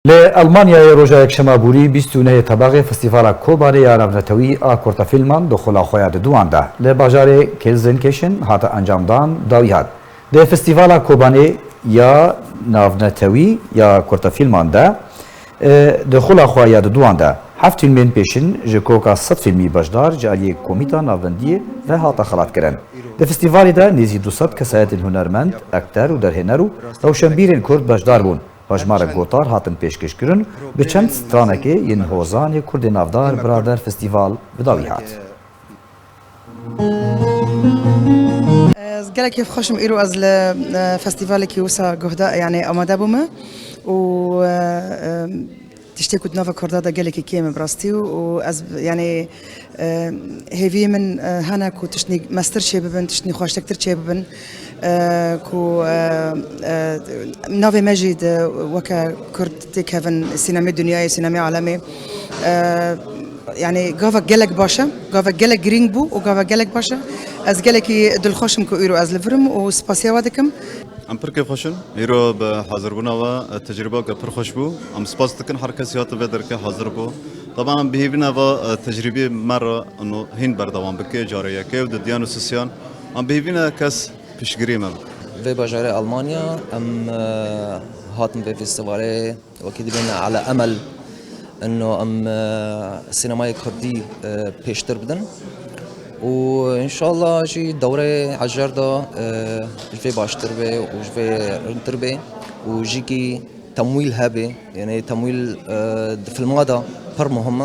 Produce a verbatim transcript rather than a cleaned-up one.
Li Elmanyayê roja yekşema borî bîst û nehê Tebexê Festîvala Kobanê ya Navnetewî a Kurtefîlman di xula xwe ya diduwan de li bajarê Gelsenkirchen hate encamdan, dawî hat. Di Festîvala Kobanê ya Navnetewî ya Kurtefîlman de, e, di xula xwe ya diduwan de heft fîlmên pêşin ji koka sed fîlmî beşdar ji aliyê Komîta Navbendiyê ve hate xelatkirin. Di festîvalê de nêzî du sed kesayetên hunermend, ekter û derhêner û rewşenbîrên Kurd beşdar bûn. Hejmarek gotar hatin pêşkêşkirin, bi çend stranekê yên hozanê Kurdê navdar Birader Festîval bi dawî hat. Ez gelekî xweş im îro ez li, e, festîvalekî wisa guhda, yanî amade bûme û, e, e, tiştê ku di nava Kurda de gelekî kêm e bi rastî û ez, yanî, e, hêviyê min, e, hene ku tiştnî mestir çêbibin, tiştnî xweştektir çêbibin, e, ku, e, e, navê me jî di weke Kurd têkevin sînemê dinyayê, sînemê alemê. E, yanî gavek gelek baş e, gavek gelek girîng bû û gavek gelek baş e. Ez gelekî dilxweş im ku îro ez li vir im û spasiya we dikim. Em pir kêfxweş in. Îro bi hazirbûna we, e, tecrîbeke pir xweş bû. Em spas dikin her kesî hate vê derkê hazir bû. Taban em bi hêvî ne va, e, tecrîbî me re ino hîn berdewam bike, carê yekê û didiyan û sisiyan. Em bi hêvî ne kes piştgirî me bike. Vê bajarê Almanya em, e, hatin vê festîvalê. Wekî dibêne ala emel ino em, e, sînemayê kurdî, e, pêştir bidin û înşallah jî dewrê ejar de, e, ji vê baştir bê û ji vê rintir bê û jîkî temwîl hebe, yanî temwîl, e, di filma de pir muhim e.